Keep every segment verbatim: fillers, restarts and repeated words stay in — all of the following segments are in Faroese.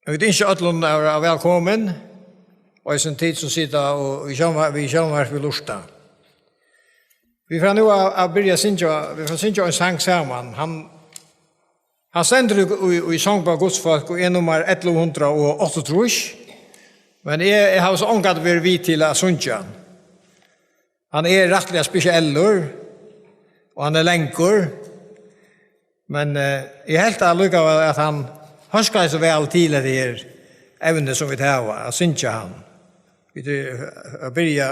Vit ynskja øllum at vera vælkomin, og eisini tit sum sita og í sjónvar-, við sjónvarpið lurta. Vit fara nú at, at byrja at syngja, vit fara at syngja ein sang saman. Hann, hann stendur í, í, í Songbók Guds fólk og er nummar ellivu hundrað og áttaogtrýss, men eg, eg havi so ongantíð verið við til at syngja hann. Hann er rættiliga spesiellur, og hann er langur, men, eh, eg helt allíkavæl, at hann hóskaði so væl til hetta her evni, sum vit hava, at syngja hann. Vit eru at byrja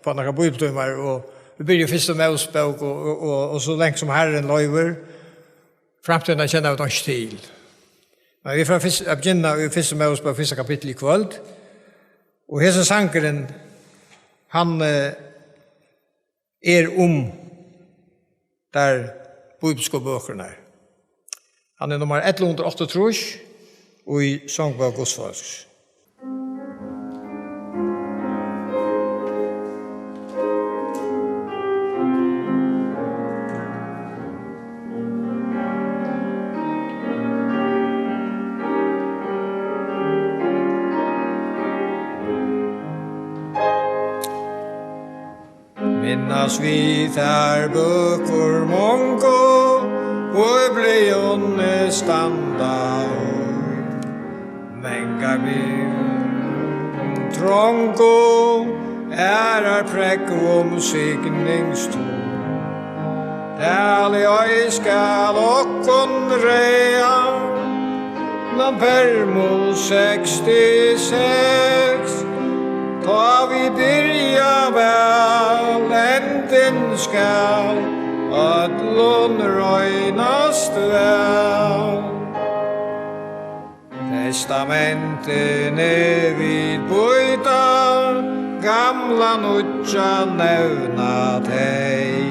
á nakrar bíbliutímar, og vit byrja í fyrstu Mósebók, og, og, og, og so langt sum Harrin loyvir. Framtíðina kenna vit einki til. Men vit fara fyrst, at begynna í fyrstu Mósebók, fyrsta kapittul í kvøld. Og hesin sangurin, hann, eh, er um tær bíbilsku bøkurnar. Hann er nummar ellivu hundrað og áttaogtrýss í Songbók Guds fólks. Minnast vit tær bøkur mongu, Bíbliuni standa í. Mangar byrðu trongu, aðrar prógva um signingstún. Talið ei skal okkum ræða, Nú, Permu sekstiseks, tá vit byrja væl, endin skal øllum roynast væl. Testamentini vit býta, gamla, nýggja nevna tey.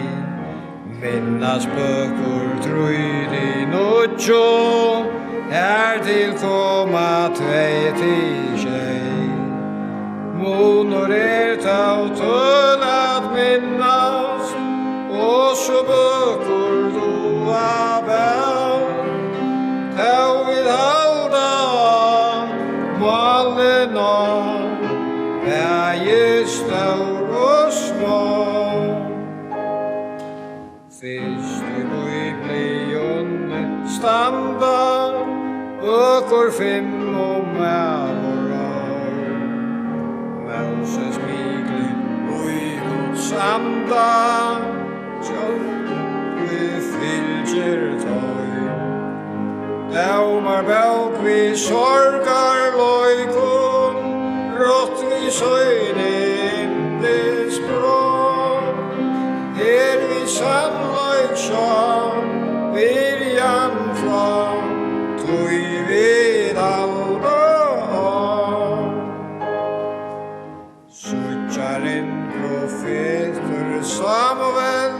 Minnast bøkur trý til níggju, hartil koma tvey til sjey. Munur er tó tøl at minnast, og so bøkur duga væl. Tó vit halda á málið ná, bæði stór og smá. Fyrst í Bíbliuni standa bøkur fimm um maður ár. Móses mikli í Guds anda, sjálvur fylgir teim. Dómarbók við sorgarleikum, Rutt við síni yndisbrot. Her vit sannleik sjá, byrjan frá, tí vit halda á. Síggjarin, profetur Sámuel,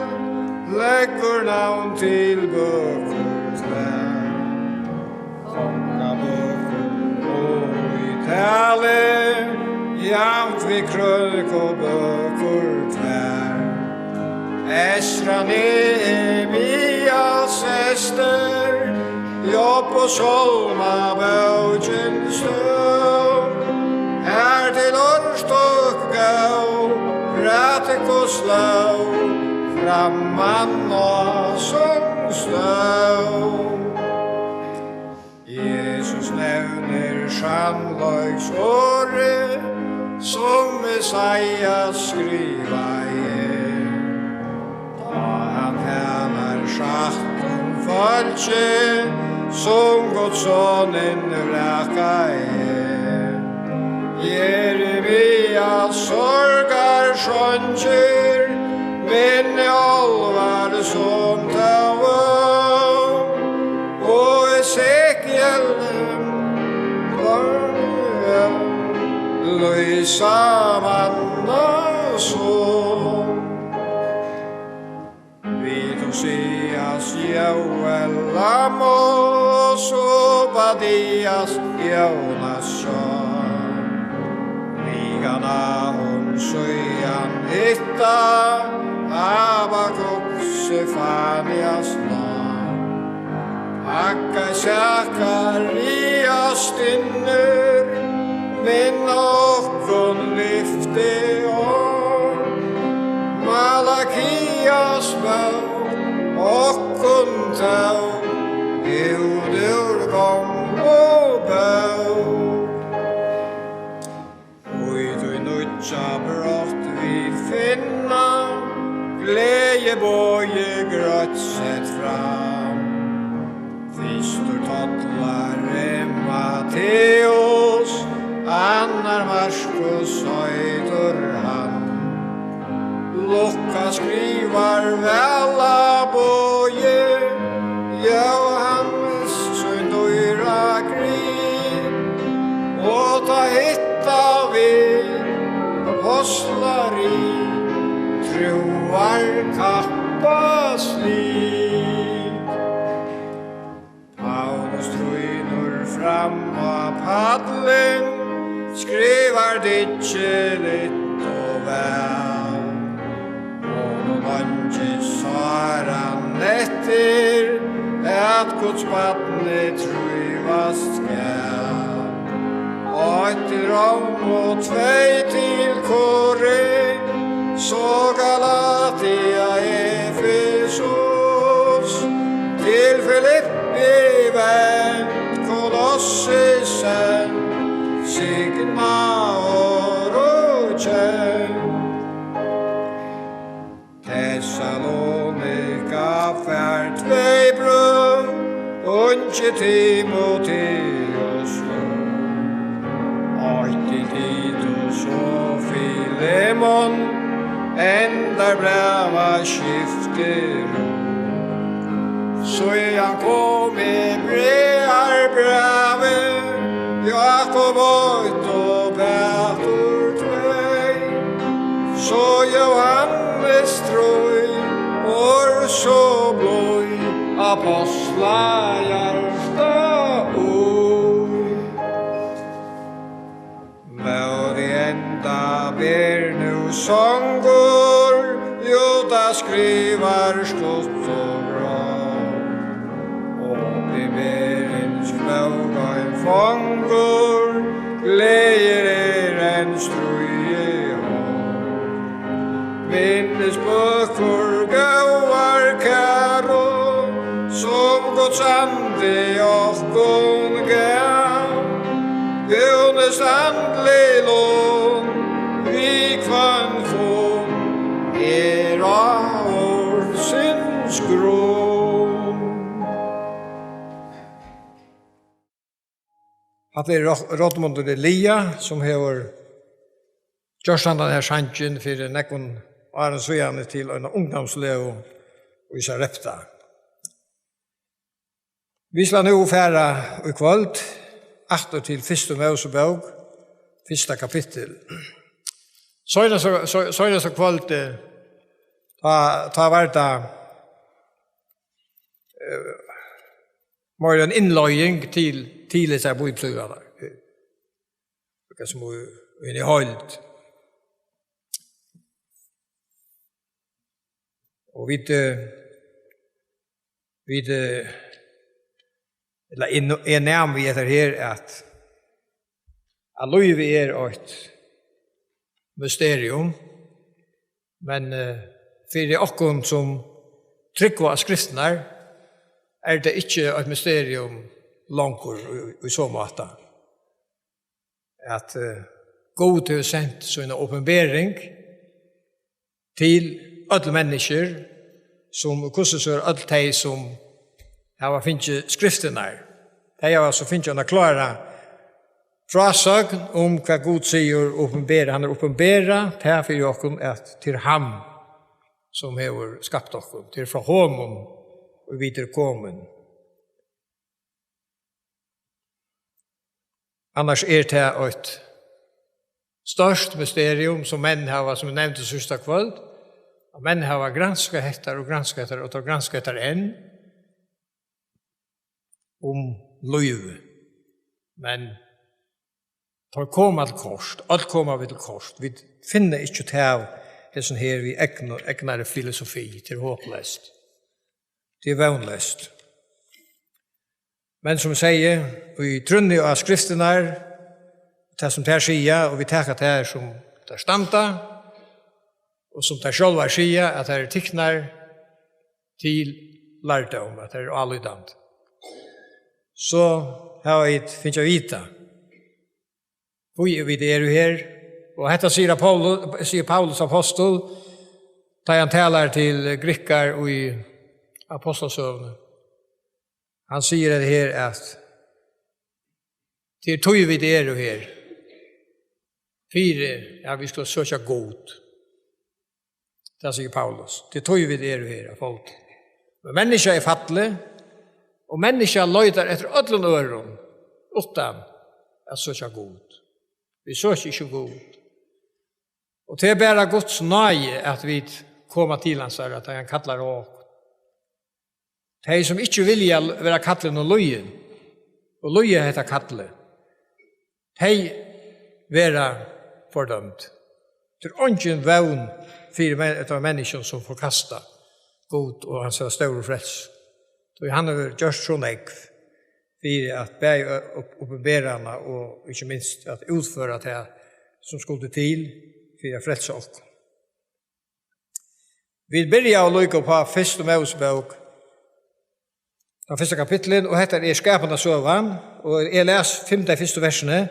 leggur navn til bøkur tvær. Kongabøkur og í tali, javnt við krønikubøkur tvær. Esra, Nehemias, Ester, Job og Sálmabókin støð. Hartil orðtøk góð, prædikuslóg, framman á sum stóð. Jesus nevnir sannleiks orðið, sum Esaias skrivaði. Tá hann talar satt um fólkið, sum Guds sonin vrakaði. Jeremias sorgarsongir, minni álvar sum tá vór. Og Esekiel lýsa manna so. Vit Josias, Jóel, Amos, Obadias, Jónas, Sjáa, Mikana, hon síðan hitta, Habakuk, Sefanias, Ná, Haggai, Sakarias, Stinnur, minn okkum lyfti á. Malakias bók, okkum tó, út úr gomlu bók. Í tí nýggja brátt vit finna, gleðiboðið greitt sett fram. Fyrstur tollari Matteus, annar Markus eitur hann. Lukas skrivar væl á bogi, Jóhannes sín dýra grið, og tá hitta vit ápostlarit, trúarkappaslið. Paulus trýnur fram á pallin, skrivar dyggiligt og væl. Honum eingist sáran eftir, at Guds barnið trívast skal. Eitt til Rom og tvey til Korint, so Galatia, Efesus, til Filippi vend, Kolossi send, signa orð og kend. Tessalonika fær tvey brøv, ungi Timoteus brøv. Eitt til Titus og Filemon, endar brævaskifti røð. Síðan kom Hebreabrævið, Jákup eitt og Pætur tvey, so Jóhannes trý, orð so blíð, ápostla hjarta í. Móti enda ber nú songur, Judas skrivar stutt og grátt. Opinberingsbók ein fongur, gleðir er enn stríði hótt. Minnisbøkur góðar, kæru, sum Guds andi okkum gav, búnist andlig lon við hvønn fum er á orðsins grund. Hatta er Rod-, Rodmundur Elia, sum hevur gjørt handan her sangin fyri nógvum árum síðani til eina ungdómslegu í Sarepta. Vit skulu nú fara í kvøld aftur til fyrstu Mósebók, fyrsta kapittul. Seinasta, so-, seinasta kvøldið, tá, tá var tað, eh, meira ein innleiðing til, til hesar bíbliurnar. Hvat sum í, í heild. Og vit, eh, vit, eh, ella eg, eg nam við hetta her, at, at lívið er eitt mysterium, men, eh, fyri okkum sum trúgva á skriftirnar, er tað ikki eitt mysterium longur í, í so máta. At, eh, Gud hevur sent sína opinbering til øll menniskjur, sum, hvussu so er, øll tey sum hava fingið skriftirnar. Tey hava so fingið eina klára frásøgn um hvat Gud sigur, opinbera, hann er opinbera tað fyri okkum, at til hann sum hevur skapt okkum, til frá honum og vit eru komin. Annars er tað eitt stórt mysterium, sum menn hava, sum eg nevndi síðsta kvøld, at menn hava granskað hetta og granskað hetta og teir granska hetta enn um lívið. Men teir koma til kort, øll koma vit til kort. Vit finna ikki út av hesum her við egnu-, egnari filosofi, tað er hopleyst. Tað er vónleyst. Men sum eg segði, í trúnni á skriftirnar, tað sum tær siga, og vit taka tað her sum tær standa, og sum tær sjálvar siga, at tær eru tiknar til lærdóm, at tær eru álítandi. So hava vit fingið at vita, hví vit eru her. Og hetta sigur Paulus, sigur Paulus apostul, tá hann talar til grikkar í Apostlasøguni. Hann sigur hetta her, at tað er tí vit eru her. Fyri at vit skulu søkja Gud. Tað sigur Paulus. Tað er tí vit eru her, at fólk. Men menniskja er fallið, og menniskja leitar eftir øllum øðrum, uttan at søkja Gud. Vit søkja ikki Gud. Og tað er bara Guds náði, at vit koma til hans, at hann kallar okkum. Tey, sum ikki vilja vera kallað og lýði, og lýða hetta kallið, tey verða fordømd. Tað er eingin vón fyri men-, teimum menniskjum, sum forkasta Gud og hansara stóru frelsu. Tí hann hevur gjørt so nógv fyri at bæði op-, opinbera hana og ikki minst at útføra tað, sum skuldi til fyri at frelsa okkum. Vit byrja og líka upp á fyrstu Mósebók, tann fyrsta kapitlin, og hetta er skapandarsøgan, og eg les fimm tey fyrstu versini,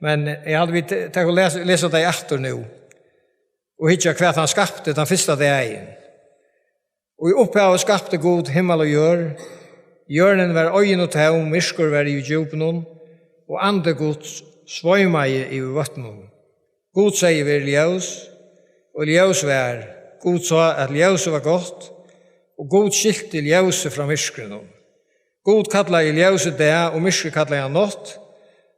men eg haldi, vit taka og les-, lesa tey aftur nú, og hyggja, hvat hann skapti tann fyrsta dagin. Og í upphavi skapti Gud himmal og jørð. Jørðin var oyðin og tóm, myrkur var yvir djúpunum, og andi Guds sveimaði yvir vøtnunum. Gud segði: "Ver ljós," og ljós var. Gud sá, at ljósið var gott, og Gud skilti ljósið frá myrkrinum. Gud kallaði ljósið dag, og myrkrið kallaði hann nátt,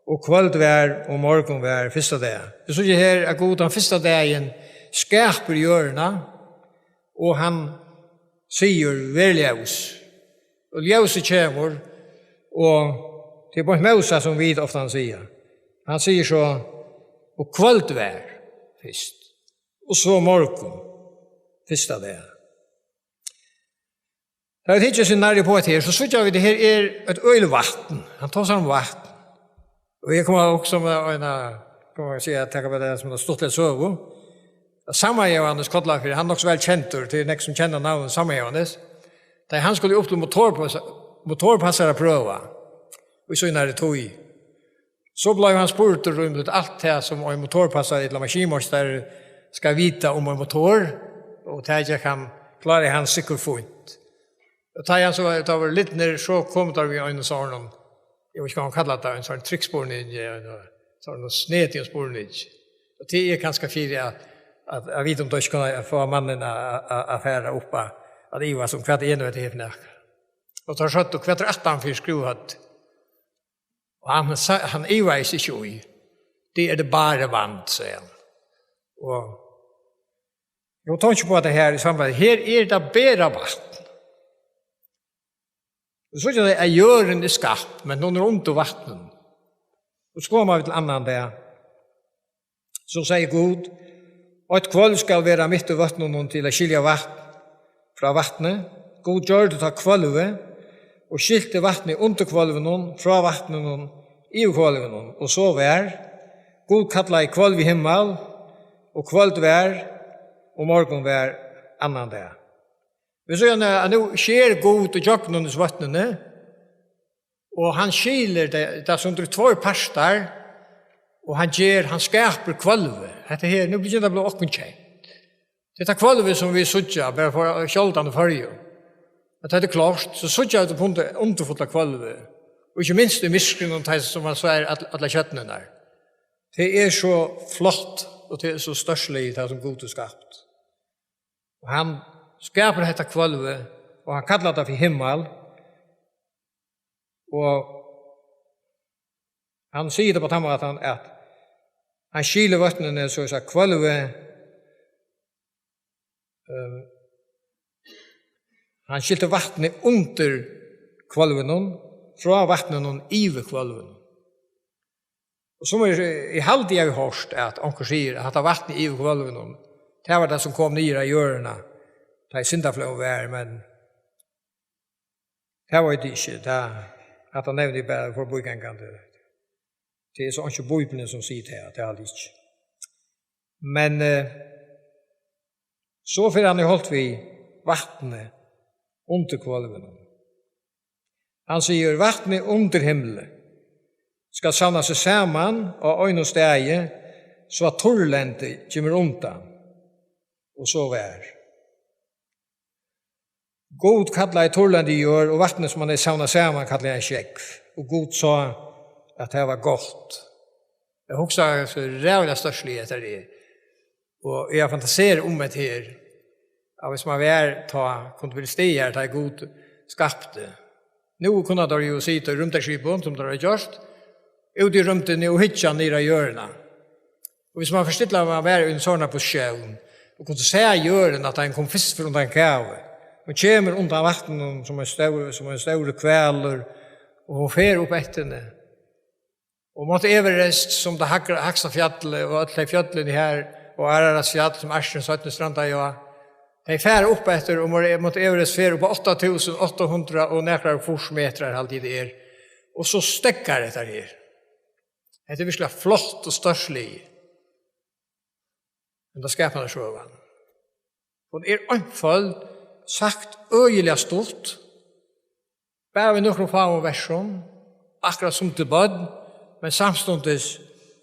og kvøld var, og morgun var fyrsta dag. Vit síggja her, at Gud tann fyrsta dagin skapur jørðina, og hann sigur: "Ver ljós." Og ljósið kemur, og tað er beint mótsatt, sum vit ofta siga. Hann sigur so: "Og kvøld var fyrst, og so morgun fyrsta dag." Tá vit hyggja so nærri upp á hetta her, so síggja vit, at her er eitt øgiligt vatn. Hann tosar um vatn. Og eg kom at hugsa um eina, kann man siga, taka bara tað sum eina stuttliga søgu. At Samar Jóhannes Kollafjørður, hann er nokk so væl kendur, tað eru nógv sum kenna navnið Samar Jóhannes. Tá hann skuldi upp til motorpass-, motorpassaraprøvu í sínari tíð, so bleiv hann spurdur um alt tað sum ein motorpassari ella maskinmeistari skal vita um ein motor, og tað gekk hann, kláraði hann sikkurt fínt. Og tá hann so var, tá var lidnir, so kom teir við einum sovorðnum, eg veit ikki, hvat man kallar tað, ein sovorðin trikkspurning, ein sovorðin snedigum spurning. Og tað er kanska fyri at, at, at vita, um teir ikki kunnu fáa mannin at, at, at fara upp at, at ivast um, hvat er nú hetta her fyri nakað? Og teir søgdu: "Hvat er aftan fyri skrúvhøvdið?" Og hann sa-, hann ivaðist ikki í. "Det er det bare vand," segði hann. Og eg tók ikki upp á tað her í sambandi. Her er tað bara vatn. Og so er tað, at jørðin er skapt, men hon er undir vatninum. Og so koma vit til annan dag. So segði Gud: "Eitt hvølv skal vera mitt í vøtnunum til at skilja vatn frá vatni." Gud gjørdi tá hvølvið og skilti vatnið undir hvølvinum frá vatninum yvir hvølvinum. Og so var. Gud kallaði hvølvið himmal, og kvøld var, og morgun var annan dag. Vit síggja, at nú sker Gud ígjøgnum hesi vøtnini, og hann skilir tað, tað sundur í tveir partar, og hann ger, hann skapar hvølvið. Hetta her, nú byrjar tað at blíva okkum kent. Tað er tað hvølvið, sum vit síggja, bara for sjáldan í Føroyum. Men tá tað er klárt, so síggja vit tað undir-, undurfulla hvølvið. Og ikki minst í myrkrinum, tá sum man sær all-, allar stjørnurnar. Tað er so flott, og tað er so stórsligið, tað sum Gud hevur skapt. Og hann skapar hetta hvølvið, og hann kallar tað fyri himmal. Og hann sigur tað á tann mátan, at hann skilir vøtnini, so at siga, hvølvið, ehm, hann skilti vatnið undir hvølvinum, frá vatninum yvir hvølvinum. Og sum eg, eg haldi, eg havi hoyrt, at onkur sigur, at hatta vatnið yvir hvølvinum, tað var tað, sum kom niður á jørðina, tá ið syndaflóðin var, men tað veit eg ikki. Tað, Hatta nevni eg bara forbigangandi. Tað er so ikki Bíblian, sum sigur tað, tað er ikki. Men eh, so fer hann í holt við vatnið undir hvolvinum. Hann sigur: Vatnið undir himli skal savna seg saman á einum staði, so at turrlendi kemur undan. Og so var. Gud kallaði turrlendi jørð, og vatnið, sum hann hevði savnað saman, kallaði hann sjógv. Og Gud sá, at tað var gott. Eg hugsi, so ræðuliga stórsligið hetta er. Og eg fantaseri um hetta her, at hvis man var, tá, kundi verið staðið her, tá Gud skapti. Nú kunnu teir jú sita í rúmdarskipum, sum teir hava gjørt, úti í rúmdini og hyggja niður á jørðina. Og hvis man forestiller seg at man var í ein sånn posisjon, og kundi sjá jørðina, at hann kom fyrst fyri undan kavi, og kemur undan vatninum sum ein stór, sum ein stór hvalur, og hon fer upp eftir henni. Og Mount Everest, sum tað hægra, hægsta fjallið, og øll tey fjøllini her, og Ararats fjall, sum Arsturin seinni strandaði á, tey fara upp eftir, og Mount Everest fer upp á átta túsund átta hundrað og nakrar fýrs metrar, haldi eg tað er. Og so steðgar hetta her. Hetta er veruliga flott og stórsligið. Men tað skapar hon sjálv. Hon er einføld, sagt øgiliga stutt, bara við nøkrum fáum versum, akkurát sum til børn, men samstundis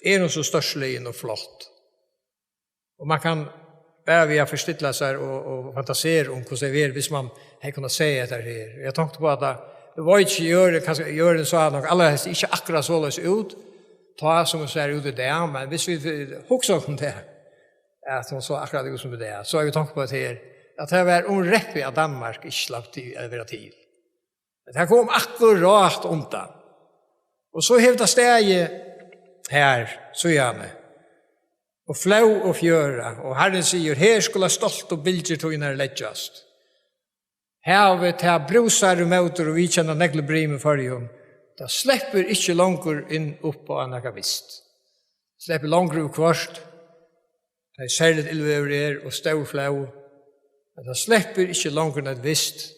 er hon so stórsligin og flott. Og man kann bara við at forestilla sær og, og fantasera um, hvussu tað er, hvis man hevði kunnað sæð hetta her. Eg tonkti uppá at tað, eg veit ikki, jørðin, kanska jørðin sá nokk allarhelst ikki akkurát soleiðis út, tá sum hon sær út í dag, men hvis vit hugsa um tað, at hon sá akkurát út sum í dag, so havi eg tonkt uppá tað her, at tað var um reppið, at Danmark ikki slapp til at vera til. Men tað kom akkurát undan. Og so hevur tað staðið her, síðani. Og flóð og fjøra, og Harrin sigur: Her skulu stoltu bylgjur tínar leggjast. Havið, tað brúsar ímótur og viðkennir neglibrim í Føroyum. Tað sleppur ikki longur inn upp á nakað vist. Sleppur longur viðhvørt. Tað er serligt illveður er og stór flóð. Men tað sleppur ikki longur enn eitt vist.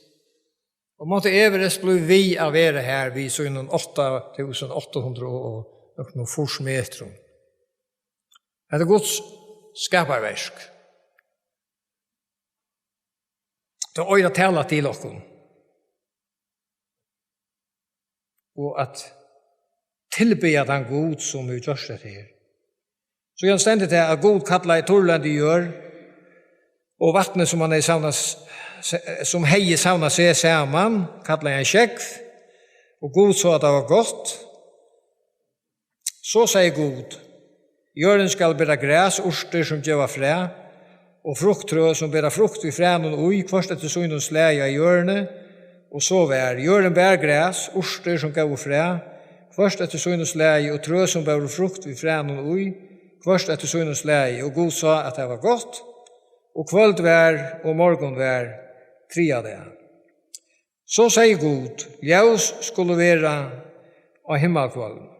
Og Mount Everest blívur við at vera her við sínum átta túsund átta hundrað og fýrs metrum. Hetta er Guds skaparverk. Tað eigur at tala til okkum. Og at tilbiðja tann Gud, sum hevur gjørt hetta her. Síðan stendur tað, at Gud kallaði turrlendi jørð, og vatnið, sum hann hevði savnað s-, sum hevði savnað seg saman, kallaði hann sjógv, og Gud sá, at tað var gott. So segði Gud: Jørðin skal bera gras, urtir, sum geva fræ, og frukttrø, sum bera frukt við frænum í, hvørt eftir sínum slagi á jørðini. Og so var. Jørðin bar gras, urtir, sum góvu fræ, hvørt eftir sínum slagi, og trø, sum bóru frukt við frænum í, hvørt eftir sínum slagi. Og Gud sá, at tað var gott. Og kvøld var, og morgun var, triðja dag. So segði Gud: Ljós skulu vera á himmalhvølvinum,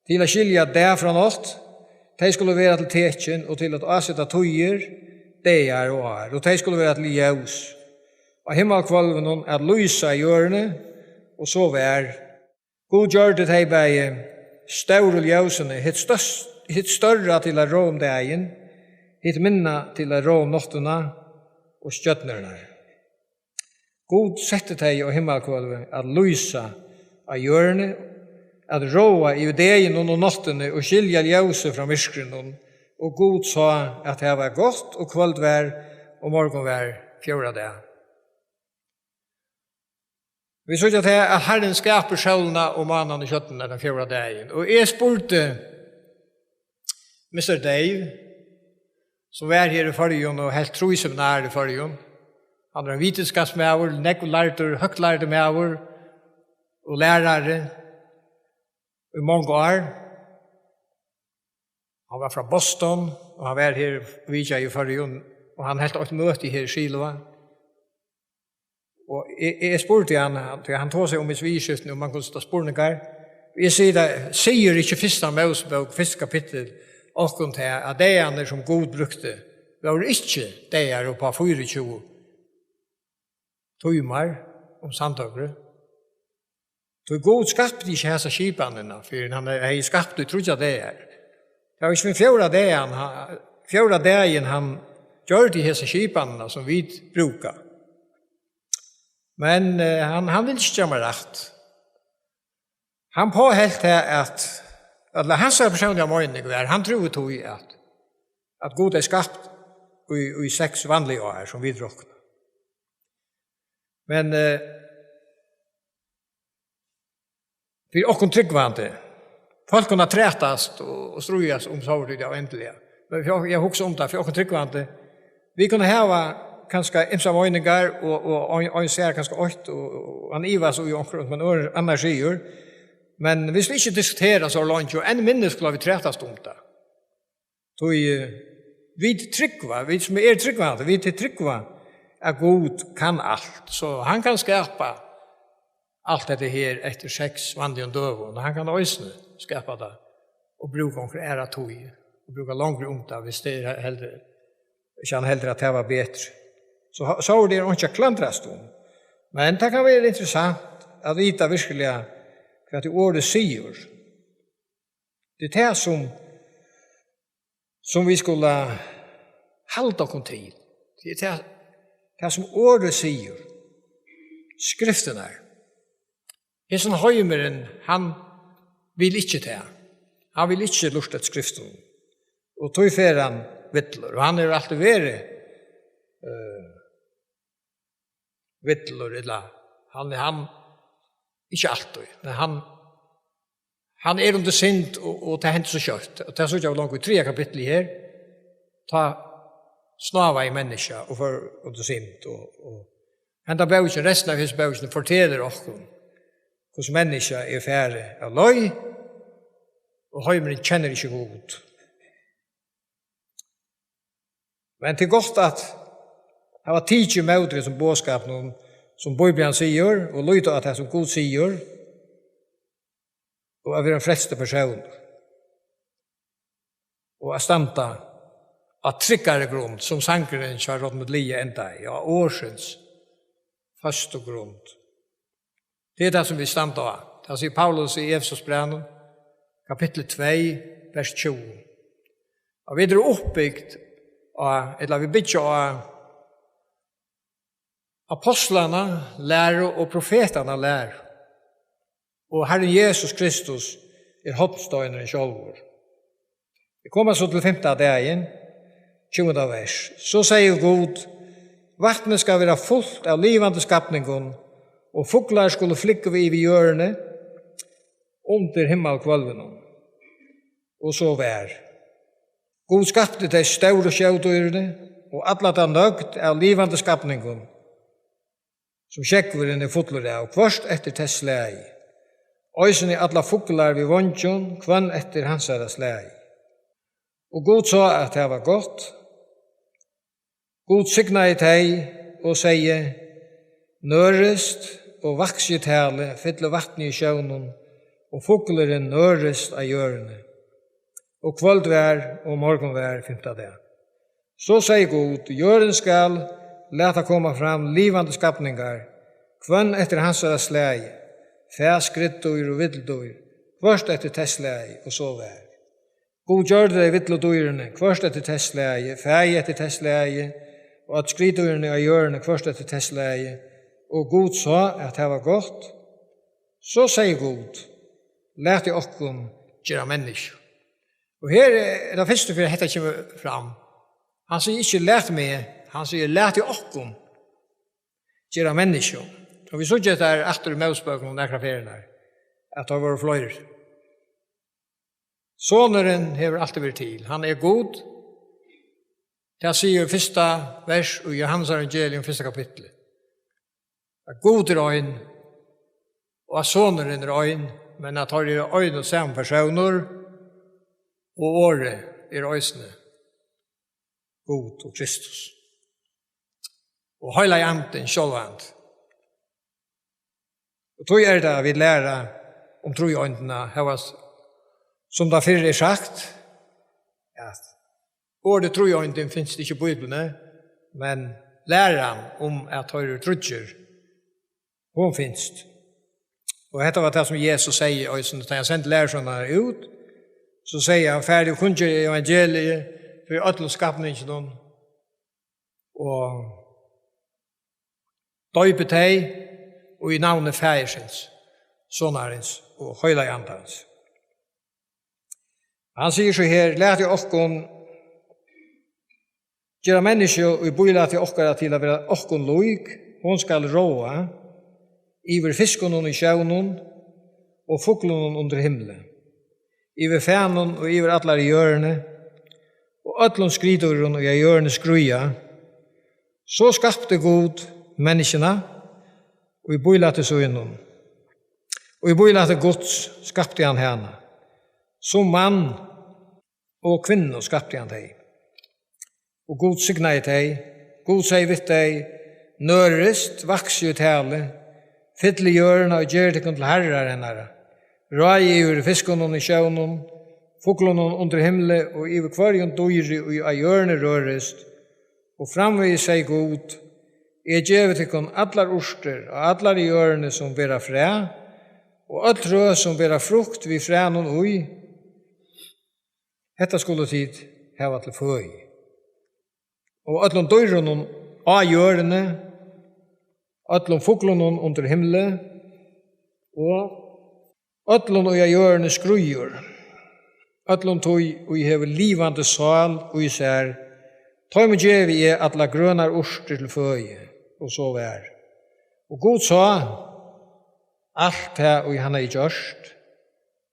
til at skilja dag frá nátt. Tey skulu vera til tekin og til at áseta tíðir, dagar og ár, og tey skulu vera til ljós á himmalhvølvinum, at lýsa jørðini. Og so var. Gud gjørdi tey bæði stóru ljósini, hitt størst, hitt størra til at ráða um dagin, hitt minna til at ráða um náttina, og stjørnurnar. Gud setti tey á himmalhvølvið at lýsa á jørðini, at ráða yvir deginum og náttini og skilja ljósið frá myrkrinum. Og Gud sá, at tað var gott, og kvøld var, og morgun var, fjórða dag. Vit síggja tað, at Harrin skapar sólina og mánan og stjørnurnar tann fjórða dagin. Og eg spurdi Mister Dave, sum var her í Føroyum og helt trý seminar í Føroyum. Hann er ein vitskapsmaður, nógv lærdur, høgt lærdur maður og lærari í mong ár. Hann var frá Boston, og hann var her og vitjaði í Føroyum, og hann helt eitt møti her í Siloa. Og eg, eg spurdi hann, hann, tí hann tosaði um í viðurskiftini, um hann kundi stilla spurningar. Eg sigi tað, sigur ikki fyrsta Mósebók, fyrsta kapittul, okkum tað, at dagarnir, sum Gud brúkti, vóru ikki dagar upp á fýraogtjúgu tímar um samdøgrið? Tí Gud skapti ikki hesa skipanina, fyrr enn hann hevði skapt í tríggjar dagar. Tað var ikki fyrr enn fjórða dagin, hann, fjórða dagin hann gjørdi hesa skipanina, sum vit brúka. Men, eh, hann, hann vildi ikki geva mær rætt. Hann påhelt tað, at, ella hansara persónliga meining var, hann trúði tí, at, at Gud hevði skapt í, í seks vanlig ár, sum vit rokna. Men, eh, fyri okkum trúgvandi, fólk kunnu trætast og, og stríðast um sovorðið endiliga. Men fyri ok-, eg hugsi um tað, fyri okkum trúgvandi, vit kunnu hava kanska ymsar meiningar, og, og ein, ein sær kanska eitt, og, og hann ivast í onkrum, men øðrum annars sigur. Men vit skulu ikki diskutera so leingi, og enn minni skulu vit trætast um tað. Tí, eh, vit trúgva, vit sum eru trúgvandi, vit trúgva, at Gud kann alt. So hann kann skapa alt hetta her eftir seks vanligum døgum. Og hann kann eisini skapa tað og brúka onkra aðra tíð, og brúka longri um tað, hvis tað er heldur, hvis hann heldur at tað var betri. So, so er tað einki at klandrast um. Men tað kann vera interessant at vita virkuliga, hvat tað orðið sigur. Tað er tað sum, sum vit skulu halda okkum til. Tað er tað, tað sum orðið sigur. Skriftirnar. Hesin heimurin, hann vil ikki tað. Hann vil ikki lurta eftir skriftunum. Og tí fer hann villur. Og hann hevur altíð verið, eh, villur, ella hann, hann, ikki altíð, men hann, hann er undir synd, og, og tað hendir so skjótt. Og tað síggja vit longu í triðja kapitli her. Tá snávaði menniskja og fór undir synd. Og, og henda bókin, restin av hesi bókini, fortelur okkum, hvussu menniskja er farið av leið, og heimurin kennir ikki Gud. Men tað er gott at hava tikið ímóti hesum boðskapinum, sum Bíblian sigur, og líta á tað, sum Gud sigur, og at vera ein frelstur persónur. Og at standa á tryggari grund, sum sangurin hjá Rodmund Lee endaði, á orðsins føstu grund. Tað er tað, sum vit standa á. Tað sigur Paulus í Efesusbrævinum, kapittul tvey, vers tjúgu. Og vit eru uppbygd á, ella vit byggja á apostlarna læru og profetarna læru. Og Harrin Jesus Kristus er hornsteinurin sjálvur. Vit koma so til fimta dagin, tjúgunda vers. So segði Gud: Vatnið skal vera fult av livandi skapningum, og fuglar skulu flúgva yvir jørðini undir himmalhvølvinum. Og so var. Gud skapti tey stóru sjódýrini og alla ta nøgd av livandi skapningum, sum sjógvurin er fullur av, hvørt eftir tess slagi. Eisini allar fuglar við veingjum, hvønn eftir hansara slagi. Og Gud sá, at tað var gott. Gud signaði tey og segði: Nørist og vaksið í tali, fyllið vatnið í sjónum, og fuglurin nørist á jørðini. Og kvøld var, og morgun var, fimta dag. So segði Gud: Jørðin skal lata koma fram livandi skapningar, hvønn eftir hansara slagi, fæ, skriddýr og vill dýr, hvørt eftir tess slagi, og so var. Gud gjørdi tey villu dýrini, hvørt eftir tess slagi, fæið eftir tess slagi, og øll skriðdýrini á jørðini, hvørt eftir tess slagi. Og Gud sá, at tað var gott. So segði Gud: Latið okkum gera menniskju. Og her er tað fyrstu ferð, hetta kemur fram. Hann sigur ikki: Lat meg, hann sigur: Latið okkum gera menniskju. Og vit síggja hetta her aftur í Mósebókunum nakrar ferðirnar, at teir vóru fleiri. Sonurin hevur altíð verið til. Hann er Gud. Tað sigur fyrsta vers í Jóhannes evangelium, fyrsta kapitli. At Gud er ein, og at Sonurin er ein, men at teir eru ein og sami persónur, og Orðið er eisini Gud og Kristus. Og Heilagi Andin sjálvandi. Og tí er tað, at vit læra um tríeindina, hóast, sum tað fyrr er sagt, at orðið tríeindin finst ikki í Bíbliuni, men læran um, at teir eru tríggir, hon finst. Og hetta var tað, sum Jesus segði, og sum, tá hann sendi lærisveinarnar út, so segði hann: "Farið og kunngerið evangeliið fyri øllum skapninginum, og doypið tey, og í navni Faðirsins, Sonarins og Heilaga Andans." Hann sigur so her: "Latið okkum gera menniskju í bílæti okkara til at vera okkum lík, hon skal ráða yvir fiskunum í sjónum og fuglunum undir himli, yvir fænum og yvir allari jørðini og øllum skriðdýrum, ið á jørðini skríða." So skapti Gud menniskjuna í bílæti sínum, og í bílæti Guds skapti hann hana, sum mann og kvinnu skapti hann tey. Og Gud signaði tey. Gud segði við tey: "Nørist, vaksið í tali, fyllið jørðina og gerið tykkum til harrar hennara. Ráðið yvir fiskunum í sjónum, fuglunum undir himli og yvir hvørjum dýri, ið á jørðini rørist." Og framvegis segði Gud: "Eg gevi tykkum allar urtir á allari jørðini, sum bera fræ, og øll trø, sum bera frukt við frænum í. Hetta skulu tit hava til føði. Og øllum dýrunum á jørðini, øllum fuglunum undir himli, og øllum, ið á jørðini skríður, øllum tí, ið hevur livandi sál í sær, teimum gevi eg allar grønar urtir til føði." Og so var. Og Gud sá alt tað, ið hann hevði gjørt,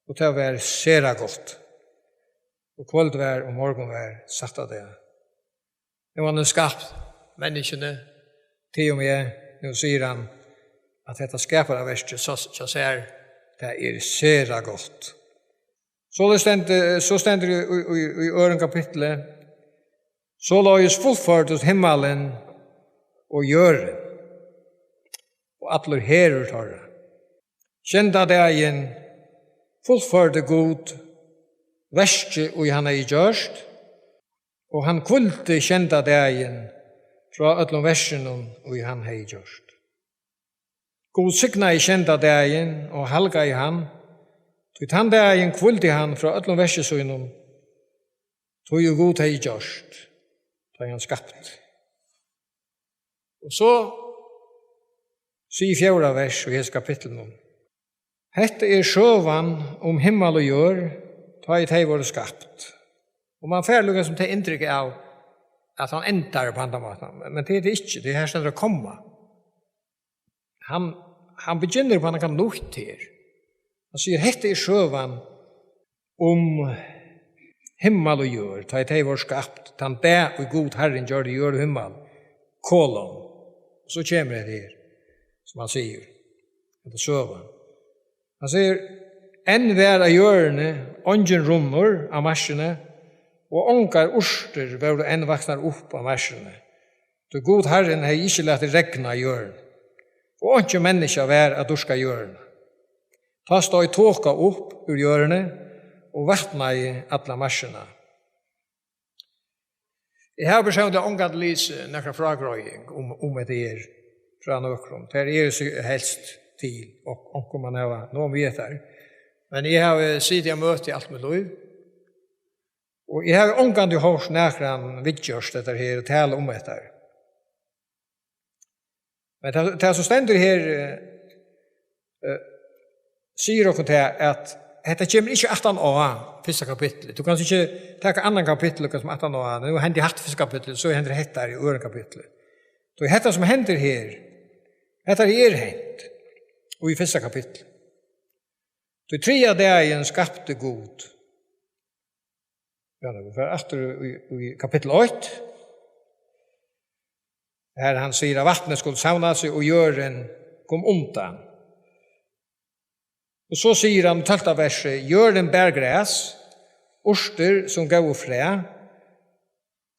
og tað var sera gott. Og kvøld var, og morgun var, sætta dag. Nú hevur hann skapt menniskjuni, teg og meg. Nú sigur hann, at hetta skaparaverkið, so, so sær, tað er sera gott. Soleiðis stendur, so stendur í, í, í, í øðrum kapitli: "Soleiðis fullførdust himmalin og jørðin og allur herur teirra. Sjeynda dagin fullførdi Gud verkið, ið hann hevði gjørt, og hann hvíldi sjeynda dagin frá øllum verkinum, ið hann hevði gjørt." Gud signaði sjeynda dagin og halgaði hann, tí tann dagin hvíldi hann frá øllum verki sínum, tí ið Gud hevði gjørt, tá ið hann skapti. Og so sigur fjórða vers í hesum kapitlinum: "Hetta er søgan um himmal og jørð, tá ið tey vóru skapt." Og man fær líka sum tað inntrykk av, at hann endar á handan mátan. Men tað er tað ikki, tað er her stendur at koma. Hann, hann begynnar á nakað nýtt her. Hann sigur: "Hetta er søgan um himmal og jørð, tá ið tey vóru skapt, tann dag, ið Gud Harrin gjørdi jørð og himmal, kolon." Og so kemur hetta her, sum hann sigur, hetta søgan. Hann sigur: "Enn var á jørðini eingin runnur á markini, og ongar urtir vóru enn vaksnar upp á markini, tí Gud Harrin hevði ikki latið regna á jørðini, og einki menniskja var at dýrka jørðina. Tá steig toka upp úr jørðini og vatnaði alla markina." Eg havi persónliga ongantíð lisið nakra frágreiðing um, um hetta her frá nøkrum. Tær eru so helst til, og onkur man hava nóg við hetta. Men eg havi sitið á møti alt mítt lív, og eg havi ongantíð hoyrt nakran viðgjørt hetta her og tala um hetta. Men tað, tað sum stendur her, eh, eh, sigur okkum tað, at hetta kemur ikki aftan á fyrsta kapittul. Tú kanst ikki taka annan kapittul og sum aftan á. Nú hendi hatta í fyrsta kapitli, so hendir hetta í øðrum kapitli. So hetta sum hendir her, hetta er hent í fyrsta kapitli. Tí triðja dagin skapti Gud. Ja, nú fer aftur í, í kapittul eitt. Her hann sigur, at vatnið skuldi savna seg, og jørðin kom undan. Og so sigur hann í tólvta versi: "Jørðin bar gras, urtir sum góvu fræ,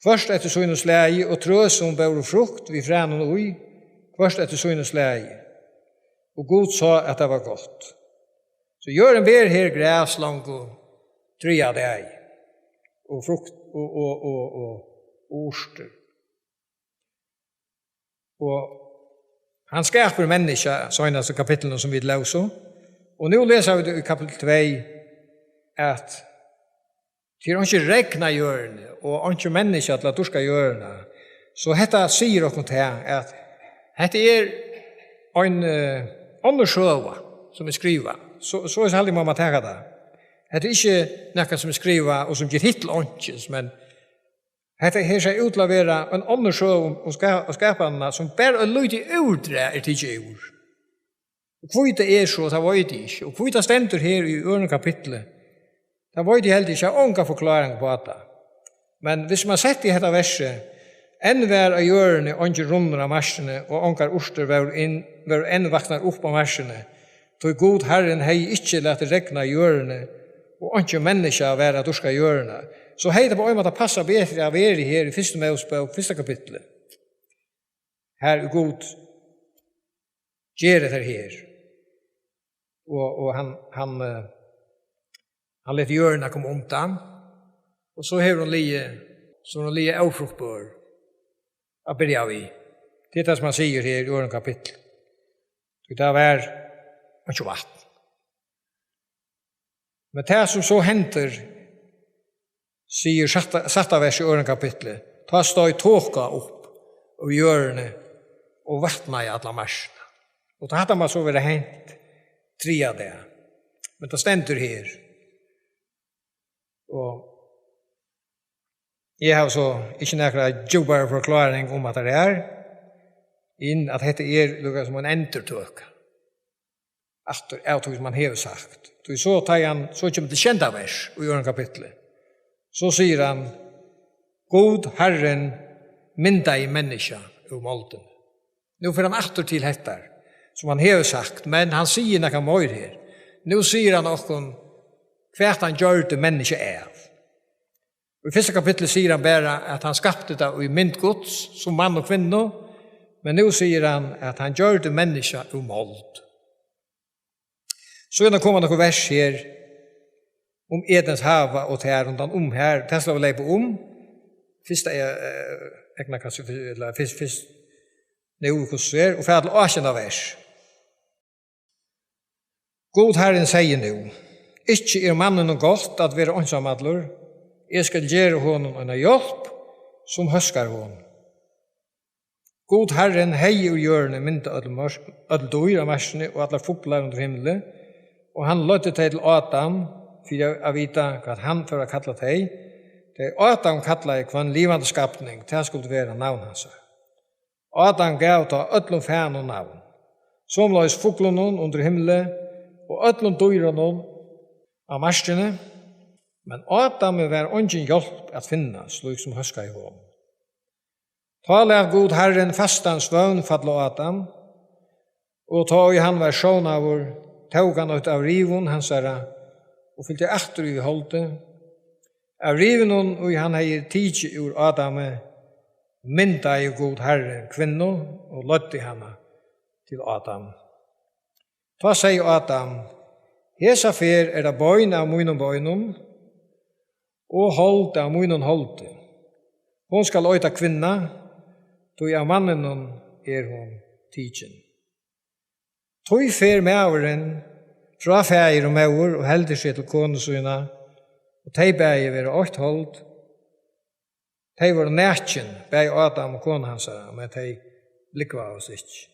hvørt eftir sínum slagi, og trø sum bóru frukt við frænum í, hvørt eftir sínum slagi. Og Gud sá, at tað var gott." So jørðin ber her gras longu triðja dag, og frukt og, og, og, og, og urtir. Og hann skapur menniskja, seinast í kapitlinum sum vit lósu. Og nú lesa vit í kapitel tvey, at tað er einki regn á jørðini, og einki menniskja til at dyrka jørðina. So hetta sigur okkum tað, at hetta er ein, eh, onnur søga, sum er skrivað. So, so er haldi, má man taka tað. Hetta er ikki nakað, sum er skrivað, og sum ger hitt til einkis, men hetta her sær út til at vera ein onnur søga um, um ska-, um skapanina, sum bara eitt lítið úrdrag er tikið úr. Og hví tað er so, tað veit eg ikki. Og hví tað stendur her í øðrum kapitli, tað veit eg heldur ikki. Eg havi onga forklaring upp á tað. Men viss man setti hetta versið: "Enn var á jørðini eingin runnur á markini, og ongar urtir vóru inn, vóru enn vaknar upp á markini, tí Gud Harrin hevði ikki latið regna á jørðini, og einki menniskja var at dyrka jørðina." So hevði tað á ein máta passað betri at verið her í fyrstu Mósebók, fyrsta kapitli. Har Gud ger hetta her. Og, og hann, hann, eh, hann letur jørðina koma undan. Og so hevur hon ligið, so hevur hon ligið ófruktbør at byrja við. Tað er tað, sum hann sigur her í øðrum kapitli. Tí tað var einki vatn. Men tað, sum so hendir, sigur sætta, sætta vers í øðrum kapitli: "Tá steig toka upp úr jørðini og vatnaði alla markina." Og tá hatta má so vera hent triðja dag. Men tað stendur her. Og eg havi so ikki nakra djúpari forklaring um, at tað er, enn at hetta er líka sum ein endurtøka aftur av tí, sum hann hevur sagt. Tí so, tá hann so kemur til sjeynda vers í øðrum kapitli, so sigur hann: "Gud Harrin myndaði menniskja úr moldini." Nú fer hann aftur til hetta, sum hann hevur sagt, men hann sigur nakað meir her. Nú sigur hann okkum, hvat hann gjørdi menniskja av. Í fyrsta kapitli sigur hann bara, at hann skapti tað í mynd Guds, sum mann og kvinnu, men nú sigur hann, at hann gjørdi menniskja úr mold. Síðan koma nøkur vers her um Edens hava og tað rundan um her, tað skal vit leypa um. Fyrst, eh, eh, egna kanskje, ella fyrst, fyrst, nú, hvussu er, og fara til átjanda vers. Gud Harrin segði nú: "Ikki er manninum gott at vera einsamallur, eg skal gera honum eina hjálp, sum hóskar honum." Gud Harrin hevði úr jørðini myndað øll mørk, øll dýr á markini og allar fuglar undir himli, og hann leiddi tey til Adam, fyri at, at vita, hvat hann fór at kalla tey. Tey Adam kallaði hvønn livandi skapning, tað skuldi vera navn hansara. Adam gav tá øllum fænum navn, somuleiðis fuglunum undir himli og øllum dýrunum á markini, men Adami var eingin hjálp at finna, slík sum hóskaði honum. Tá læt Gud Harrin fastan svøvn falla á Adam, og tá ið hann var sovnaður, tók hann eitt av rivum hansara og fylti aftur í holdið. Av rivinum, ið hann hevði tikið úr Adami, myndaði Gud Harrin kvinnu og leiddi hana til Adam. Tá segði Adam: "Hesa ferð er tað bein av mínum beinum og hold av mínum holdi. Hon skal eita kvinna, tí av manninum er hon tikin." Tí fer maðurin frá faðir og móður og heldur seg til konu sína, og tey bæði verða eitt hold. Tey vóru nakin, bæði Adam og kona hansara, men tey lúgvaðust ikki.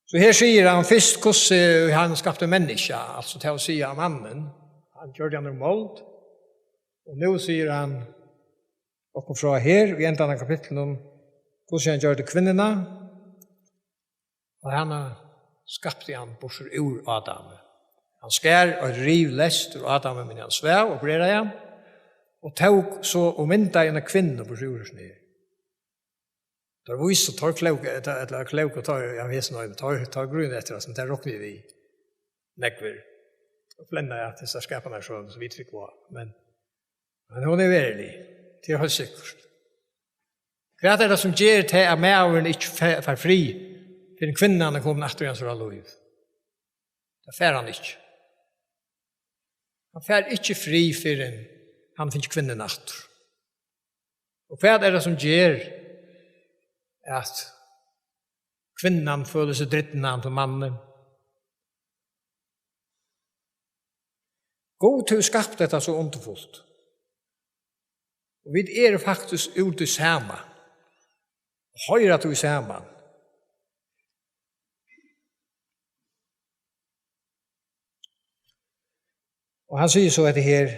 So her sigur hann fyrst, hvussu hann skapti menniskja, altso, tað vil siga, mannin. Hann gjørdi hann úr mold. Og nú sigur hann okkum frá her, í endan av kapitlinum, hvussu hann gjørdi kvinnuna. Og hana skapti hann burtur úr Adami. Hann skar eitt riv leyst úr Adami, meðan hann svav, og breraði hann, og tók so og myndaði eina kvinnu burtur úr hesum her. Teir vísu, teir klóku, ella, ella klóku, teir, ja, hesin heim, teir, teir grínast eftir hasum, tað rokni eg við, nógvir. Og flenna at hesar skapanir, sum, sum vit trúgva á, men, men hon er verulig, tað er heilt sikkurt. Hvat er tað, sum ger tað, at maðurin ikki fe-, fær frið, fyrr enn kvinnan er komin aftur í hansara lív? Tað fær hann ikki. Hann fær ikki frið, fyrr enn hann fær kvinnuna aftur. Og hvat er tað, sum ger, at kvinnan følir seg dripna til mannin? Gud hevur skapt hetta so undurfult. Og vit eru faktiskt úr tí sama. Hoyra tí saman. Og hann sigur so hetta her: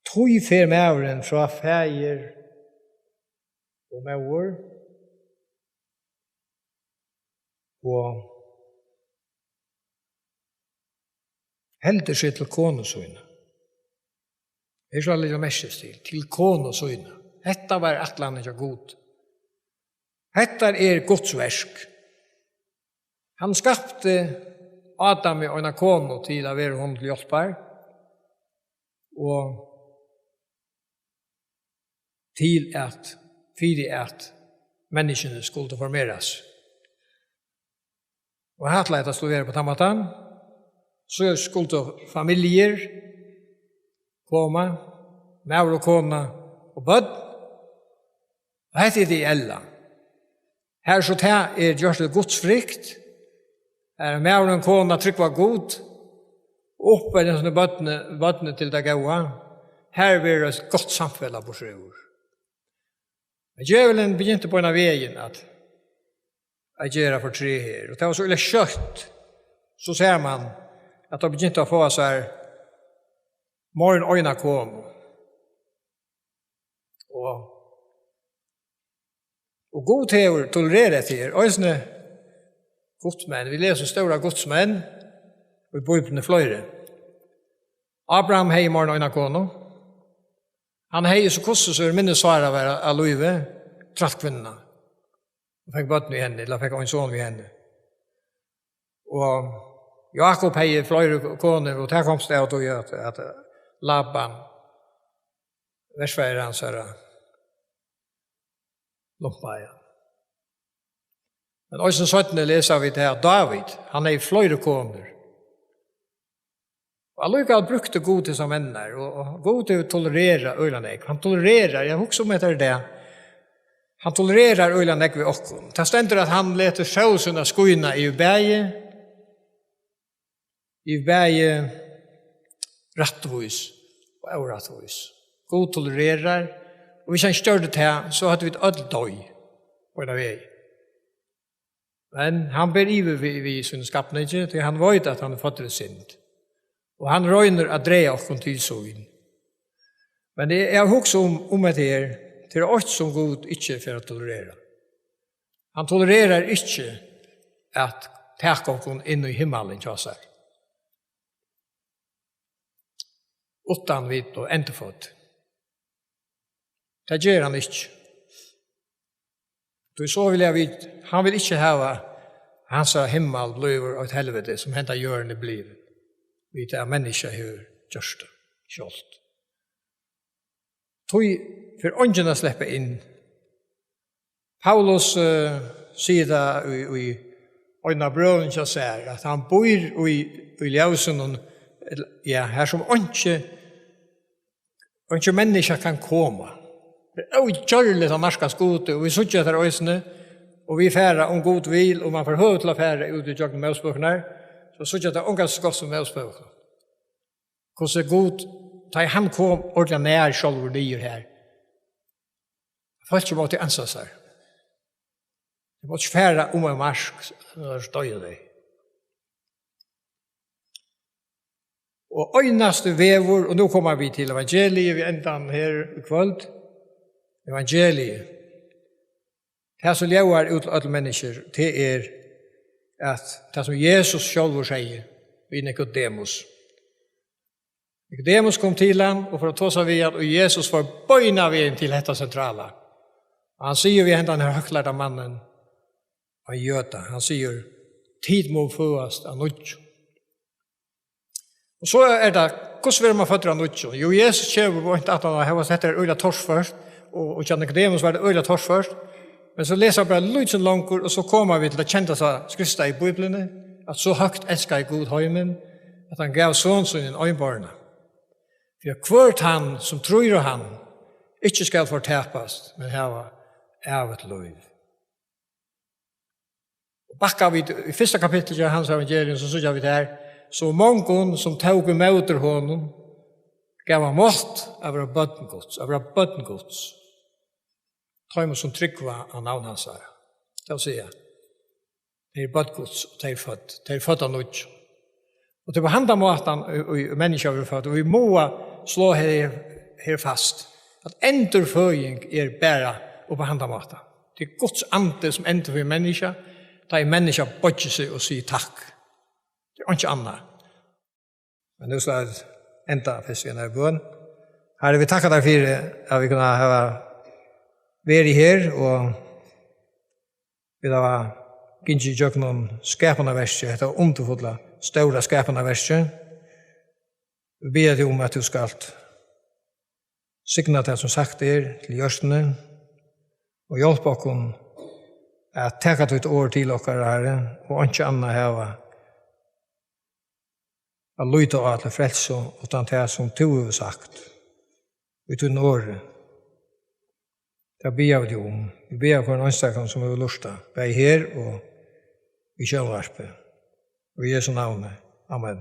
Tí fer maðurin frá faðir og móður og heldur seg til konu sína. Her skal leggja merkis til, til konu sína. Hetta var ætlanin hjá Gud. Hetta er Guds verk. Hann skapti Adami eina konu til at vera honum til hjálpar og til at, fyri at menniskjuni skuldu formerast. Og hann ætlaði, at tað skuldi vera á tann mátan. So skuldu familjur koma, maður og kona og børn. Og hetta er tað ideella. Har so tað er gjørt til Guds frykt, har maður og kona trúgva Gud, og uppelja síni børn, børn til tað góða, har verður eitt gott samfelag burtur úr. Men djevulin begynti beinan vegin at, at gera fortreð her, og tað var so illa skjótt, so sær man, at tað begynti at fáa sær meir enn eina konu. Og, og Gud hevur tolererað hetta her. Eisini gudsmenn. Vit lesa um stórar gudsmenn í Bíbliuni, fleiri. Abraham hevði meir enn eina konu. Hann hevði so, hvussu so er, minni Sara var á lívi, trælt kvinna. Og fekk børn við henni, ella fekk ein son við henni. Og Jákup hevði fleiri konur, og tað komst av tí at, at Laban, verfaðir hansara, lumpaði hann. Men eisini seinni lesa vit her, at Dávid, hann hevði fleiri konur. Og allíkavæl brúkti Gud hesar menninar, og, og Gud hevur tolererað øgiliga nógv. Hann tolererar, eg hugsi um hetta í dag. Hann tolererar øgiliga nógv við okkum. Tað stendur, at hann letur sól sína skína yvir bæði, yvir bæði rættvís og órættvís. Gud tolererar, og hvis hann ikki gjørdi tað, so høvdu vit øll doyð, beinan vegin. Men hann ber yvir við, við sínum skapningi, tí hann veit, at hann er føddur í synd. Og hann roynir at draga okkum til sín. Men eg, eg hugsi um, um hetta her, tað er eitt, sum Gud ikki fer at tolerera. Hann tolererar ikki at taka okkum inn í himmalin hjá sær, uttan vit blíva endurfødd. Tað ger hann ikki. Tí so vilja vit, hann vil ikki hava, hansara himmal blívur eitt helviti, sum henda jørðin er blivin, við tað, at menniskja hevur gjørt tað sjálvt. Tí fer eingin at sleppa inn. Paulus, eh, sigur tað í, í einum av brøvum hjá sær, at hann býr í, í ljósinum, ja, har sum einki, einki menniskja kann koma. Tað er ógjørligt at nærkast Gudi, og vit síggja tað eisini, og vit fara, um Gud vil, og man fær høvi til at fara út í gjøgnum Mósebøkurnar, so síggja tað ongan so gott sum Mósebøkurnar. Hvussu Gud, tá ið hann kom ordiliga nær sjálvur niður har, fólkið mátti ansa sær. Tey máttu ikki fara um ein mark, annars doyðu tey. Og einasti vegur, og nú koma vit til evangeliið, við endan her í kvøld. Evangeliið. Tað, sum ljóðar út til øll menniskju, tað er, at tað, sum Jesus sjálvur segði við Nikodemus. Nikodemus kom til hann og fór at tosa við hann, og Jesus fór beinanvegin til hetta sentrala. Og hann sigur við hendan her høgtlærda mannin, ein jøda, hann sigur: "Tit mugu føðast av nýggjum." Og so er tað, hvussu verður man føddur av nýggjum? Jú, Jesus kemur beint aftan á, her var, hetta er øgiliga torført, og, og hjá Nikodemus var tað øgiliga torført. Men so lesa vit bara lítið longur, og so koma vit til tað kendasta skriftstað í Bíbliuni, at: "So høgt elskaði Gud heimin, at hann gav son sín hin einborna, fyri at hvør tann, sum trýr á hann, ikki skal fortapast, men hava ævigt lív." Og bakka vit í fyrsta kapitli hjá Jóhannes evangelium, so síggja vit her, So mongum, sum tóku ímóti honum, gav hann mátt at vera børn Guds, at vera børn Guds. Teimum, sum trúgva á navn hansara. Tað vil siga, tey eru børn Guds, og tey eru fødd, tey eru fødd av nýggjum. Og tað er á handan mátan, í, í, í menniskja verður fødd, og vit mugu sláa her, her fast, at endurføðing er bara upp á handan mátan. Tað er Guds andi, sum endurføðir menniskja, tá ið menniskja boyggir seg og sigur takk. Tað er einki annað. Men nú skal eg enda fyrst við einari bøn. Harri, vit takka tær fyri, at vit kunnu hava verið her, og vit hava gingið ígjøgnum skapanarverkið, hetta undurfulla, stóra skapanarverkið. Vit biðja teg um, at tú skalt signa tað, sum sagt er til jørðini, og hjálpa okkum at taka títt orð til okkara, Harri, og einki annað hava at líta á til frelsu, uttan tað, sum tú hevur sagt í tínum orði. Tað biðja vit um. Vit biðja fyri hvørjum einstakan, sum hevur lurtað, bæði her og í sjónvarpi. Og í Jesu navni. Amen.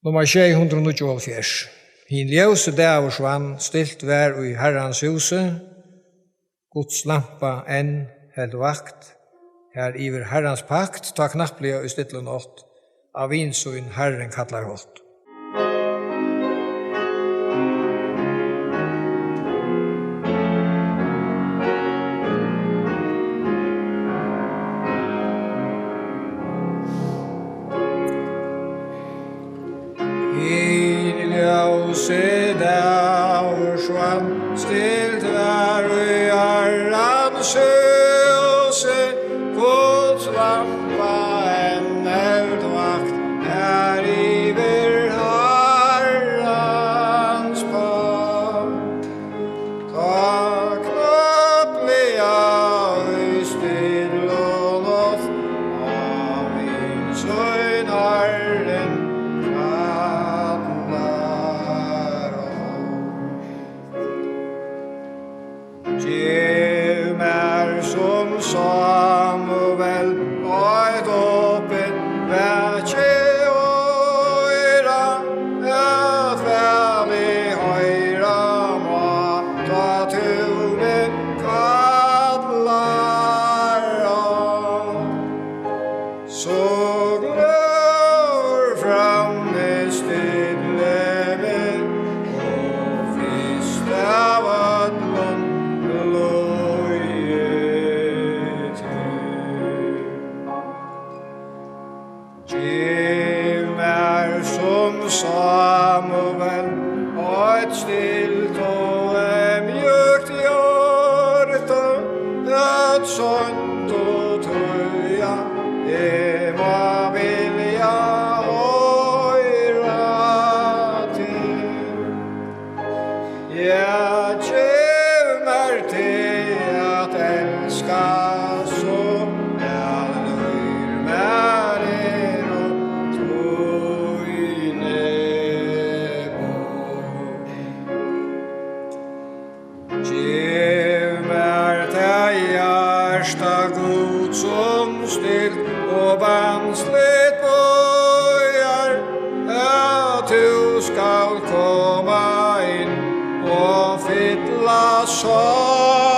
Nummar sjey hundrað og níggjuoghálvfjerðs. Hin ljósi dagur svann, stilt var í Harrans húsi, Guds lampa enn helt vakt, har yvir Harrans pakt, tá knappliga í stillum nátt, á vin sín Harrin kallar hátt. Hin ljósi dagur svann, stilt var í Harrans húsi, Guds lampa enn helt vakt, har yvir Harrans pakt. Tá knappliga í stillum nátt, á vin sín Harrin kallar hátt. Gev mær sum Sámuel eitt opið vakiligt oyra, at væl eg hoyra má, tá tú meg kallar á. So glór fram eg stilli meg, og fyrst av øllum lýði tær. Gev mær sum Sámuel eitt stilt og mjúkt hjørtu, at seint og tíðliga eg má vilja hoyra til. Ja, gev mær teg at elska, so at lív mær er um tíni boð. Gev mær tað hjarta, Gud, sum stilt og barnsligt boðar, at tú skalt koma inn og fylla sál